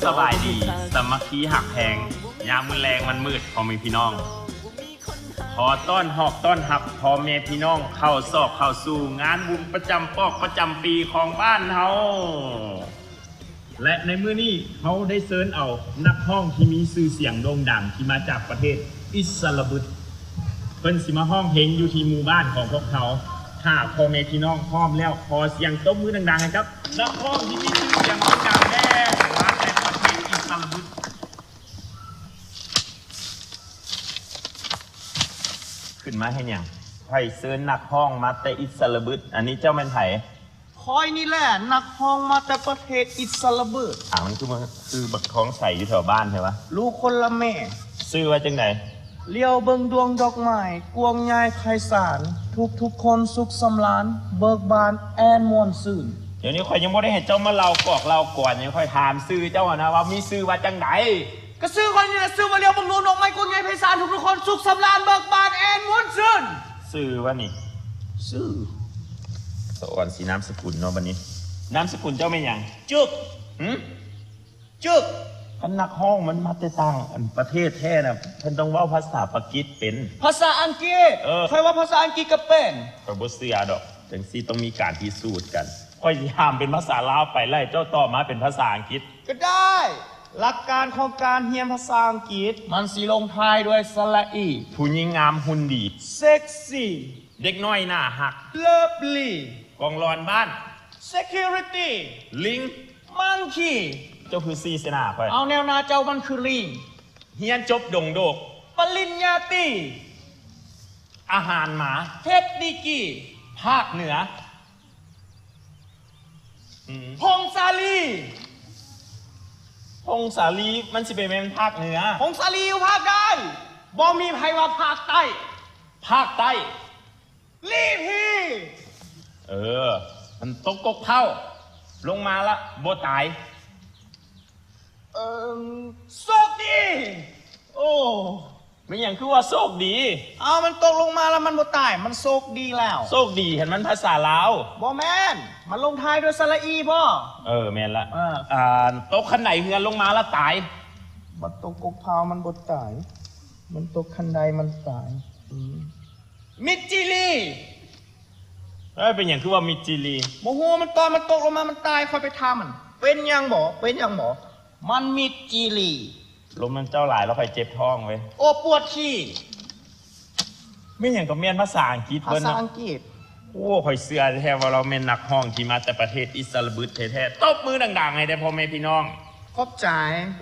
ສະບາຍດີ ສາມັກຄີຮັກແພງ ຍາມມື້ແລງວັນມືດ ພໍ່ແມ່ພີ່ນ້ອງ ຂໍຕ້ອນຮອບຕ້ອນຮັບພໍ່ແມ່ພີ່ນ້ອງເຂົ້າຊອກເຂົ້າສູ່ງານບຸນປະຈຳປອກປະຈຳປີຂອງບ້ານເຮົາ. ແລະ ໃນມື້ນີ້ເຮົາໄດ້ເຊີນເອົານັກຮ້ອງທີ່ມີຊື່ສຽງໂດ່ງດັງທີ່ມາຈາກປະເທດອິດສະລະບຶດ ເພິ່ນຊິມາຮ້ອງເພງຢູ່ທີ່ໝູ່ບ້ານຂອງພວກເຮົາ. ຖ້າພໍ່ແມ່ພີ່ນ້ອງພ້ອມແລ້ວ ຂໍສຽງຕົບມືດັງໆໃຫ້ກັບນັກຮ້ອງທີ່ມີຊື່ສຽງໂດ່ງດັງແດ່ ມາແຕ່ປະເທດອິດສະລະບຶດ. ຂຶ້ນມາເຮັດຫຍັງ? ຂ້ອຍເຊີນນັກຮ້ອງມາແຕ່ອິດສະລະບຶດ. ອັນນີ້ເຈົ້າແມ່ນໃຜ? ຂ້ອຍນີ້ແຫຼະ ນັກຮ້ອງມາແຕ່ປະເທດອິດສະລະບຶດ. ອາ ມັນຄື ຄືບັກທອງໃສຢູ່ແຖວບ້ານແທ້ວະ? ລູກຄົນລະແມ່. ຊື່ວ່າຈັ່ງໃດ? ຫຼຽວເບິ່ງດວງດອກໄມ້ ກວ້າງໃຫຍ່ໄພສານ ທຸກໆຄົນສຸກສຳລານ ເບີກບານແອນມ່ວນຊື່ນ. ດຽວນີ້ຂ້ອຍຍັງບໍ່ໄດ້ໃຫ້ເຈົ້າມາເລົ່າກອກເລົ່າກວນຫຍັງ ຂ້ອຍຖາມຊື່ເຈົ້າຫັ້ນນະວ່າມີຊື່ວ່າຈັ່ງໃດ? ກະຊື່ຂ້ອຍນີ້ແຫຼະ ຊື່ວ່າຫຼຽວເບິ່ງດວງດອກໄມ້ ກວ້າງໃຫຍ່ໄພສານ ທຸກໆຄົນສຸກສຳລານ ເບີກບານແອນມ່ວນຊື່ນ. ຊື່ວ່ານີ້? ຊື່ ສະອອນຊິນາມສະກຸນເນາະບັດນີ້. ນາມສະກຸນເຈົ້າແມ່ນຫຍັງ? ຈຶກ. ຫື? ຈຶກ. ຄັນນັກຮ້ອງມັນມາແຕ່ຕ່າງ ອັນ ປະເທດແທ້ນະ ເພິ່ນຕ້ອງເວົ້າພາສາປາກິດເປັນ. ພາສາອັງກິດ? ເອີ. ຂ້ອຍເວົ້າພາສາອັງກິດກະເປັນ. ຂ້ອຍບໍ່ເຊື່ອດອກ. ຈັ່ງຊີ້ຕ້ອງມີການພິສູດກັນ. ຂ້ອຍຊິຖາມເປັນພາສາລາວໄປ ແລ້ວໃຫ້ເຈົ້າຕອບມາເປັນພາສາອັງກິດ. ກະໄດ້. ຫຼັກການຂອງການຮຽນພາສາອັງກິດ ມັນຊິລົງທ້າຍດ້ວຍສະຫຼະອີ. ຜູ້ຍິງງາມຮຸ່ນດີ. ເຊັກຊີ. ເດັກນ້ອຍໜ້າຮັກ. ເລີບລີ. ກອງລອນບ້ານ. ເຊັກຄີຣິຕີ. ລິງ. ມັງຄີ. ເຈົ້າຄືຊີ້ໃສ່ໜ້າຂ້ອຍ? ເອົາແນວໜ້າເຈົ້າມັນຄືລີງ. ຮຽນຈົບດົງໂດກ. ປະລິນຍາຕີ. ອາຫານໝາ. ເພັດດີກີ. ພາກເໜືອ. ອືມ ຜົງສາລີ. ຜົງສາລີມັນຊິໄປແມ່ນພາກເໜືອ? ຜົງສາລີຢູ່ພາກໃດ? ບໍ່ມີໃຜວ່າພາກໃຕ້. ພາກໃຕ້. ລີພີ. ເອີ ມັນຕົກກົກເພົ້າ ລົງມາລະບໍ່ຕາຍ. ເອີ ໂຊກດີ. ໂອ້ ແມ່ນຫຍັງຄືວ່າໂຊກດີ? ເອົາ ມັນຕົກລົງມາລະມັນບໍ່ຕາຍ ມັນໂຊກດີແລ້ວ. ໂຊກດີຫັ້ນມັນພາສາລາວ. ບໍ່ແມ່ນ ມັນລົງທ້າຍດ້ວຍສະຫຼະອີບໍ? ເອີ ແມ່ນລະ. ເອີ ຕົກຄັນໄດເຮືອນລົງມາລະຕາຍ. ມັນຕົກກົກເພົ້າມັນບໍ່ຕາຍ ມັນຕົກຄັນໄດມັນຕາຍ. ອືມ. ມິດຈີລີ. ເອີຍ ເປັນຫຍັງຄືວ່າມິດຈີລີ? ບໍ່ຮູ້ ມັນຕອນມັນຕົກລົງມາມັນຕາຍ ຂ້ອຍໄປຖາມມັນ. ເປັນຫຍັງບໍ? ເປັນຫຍັງບໍ? ມັນມິດຈີລີ. ລົມນຳເຈົ້າຫຼາຍແລ້ວຂ້ອຍເຈັບທ້ອງເວີຍ. ໂອ້ ປວດຂີ້. ແມ່ນຫຍັງກະແມ່ນພາສາອັງກິດເບິດເນາະ. ພາສາອັງກິດ. ໂອ້ ຂ້ອຍເຊື່ອແທ້ວ່າລາວແມ່ນນັກຮ້ອງທີ່ມາແຕ່ປະເທດອິດສະລະບຶດແທ້ໆ. ຕົບມືດັງໆໃຫ້ແດ່ພໍ່ແມ່ພີ່ນ້ອງ. ຂອບໃຈ.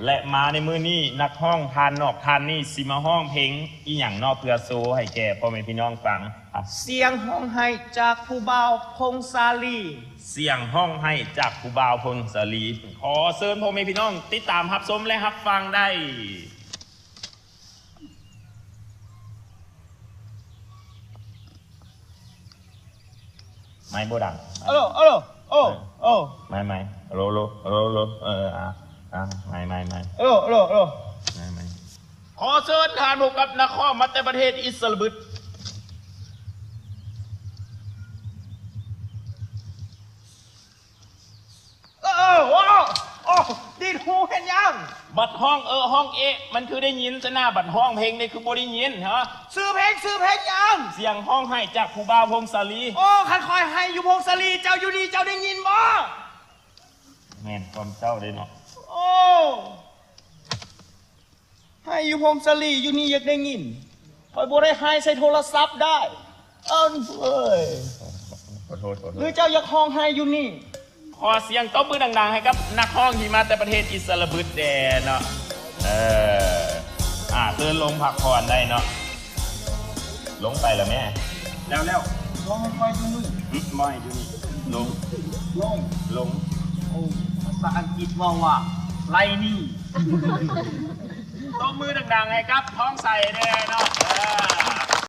ແລະ ມາໃນມື້ນີ້ ນັກຮ້ອງທ່ານນອກທ່ານນີ້ຊິມາຮ້ອງເພງອີ່ຫຍັງເນາະ ເພື່ອໂຊໃຫ້ແກ່ພໍ່ແມ່ພີ່ນ້ອງຟັງ. ສຽງຮ້ອງໄຫ້ຈາກຜູ້ບ່າວພົງສາລີ. ສຽງຮ້ອງໄຫ້ຈາກຜູ້ບ່າວພົງສາລີ. ຂໍເຊີນພໍ່ແມ່ພີ່ນ້ອງຕິດຕາມຮັບຊົມ ແລະ ຮັບຟັງໄດ້. ໄມບໍ່ດັງ. ອາໂລ ອາໂລ ໂອ ເອີ ໂອ ໄມ ໄມ ອາໂລ ໂລ ອາໂລ ໂລ ເອີ ອາ ອາ ໄມ ໄມ ໄມ ອາໂລ ອາໂລ ອາໂລ ໄມ ໄມ. ຂໍເຊີນທ່ານພົບກັບນັກຮ້ອງມາແຕ່ປະເທດອິດສະລະບຶດ. ເອີ ໂອ້ ໂອ້ ດີດຫູເຮັດຫຍັງ? ບັດຮ້ອງເອີ ຮ້ອງເອ ມັນຄືໄດ້ຍິນຊະນະ ບັດຮ້ອງເພງນີ້ຄືບໍ່ໄດ້ຍິນ ຮະ? ຊື່ເພງ ຊື່ເພງຫຍັງ? ສຽງຮ້ອງໄຫ້ຈາກຜູ້ບ່າວພົງສາລີ. ໂອ້ ຄັນຂ້ອຍໄຫ້ຢູ່ພົງສາລີ ເຈົ້າຢູ່ນີ້ເຈົ້າໄດ້ຍິນບໍ່? ແມ່ນຄວາມເຈົ້າເດ້ເນາະ. ໂອ້ ໄຫ້ຢູ່ພົງສາລີ ຢູ່ນີ້ຢາກໄດ້ຍິນ. ຂ້ອຍບໍ່ໄດ້ໄຫ້ໃສ່ໂທລະສັບໄດ້. ເອີ ເອີຍ ຂໍໂທດ ຂໍໂທດ. ຫຼືເຈົ້າຢາກຮ້ອງໄຫ້ຢູ່ນີ້? ຂໍສຽງຕົບມືດັງໆໃຫ້ກັບນັກຮ້ອງທີ່ມາແຕ່ປະເທດອິດສະລະບຶດແດ່ເນາະ. ເອີ ອາ ເຊີນລົງພັກຜ່ອນໄດ້ເນາະ. ລົງໄປລະແມ່. ແລ້ວ ແລ້ວ ລົງໃຫ້ຂ້ອຍຢູ່ນີ້. ອື ບໍ່ໃຫ້ຢູ່ນີ້. ລົງ ລົງ ລົງ. ໂອ້ ພາສາອັງກິດເວົ້າວ່າ ໄລ່ໜີ. ຕົບມືດັງໆໃຫ້ກັບທອງໃສແດ່ເນາະ. ເອີ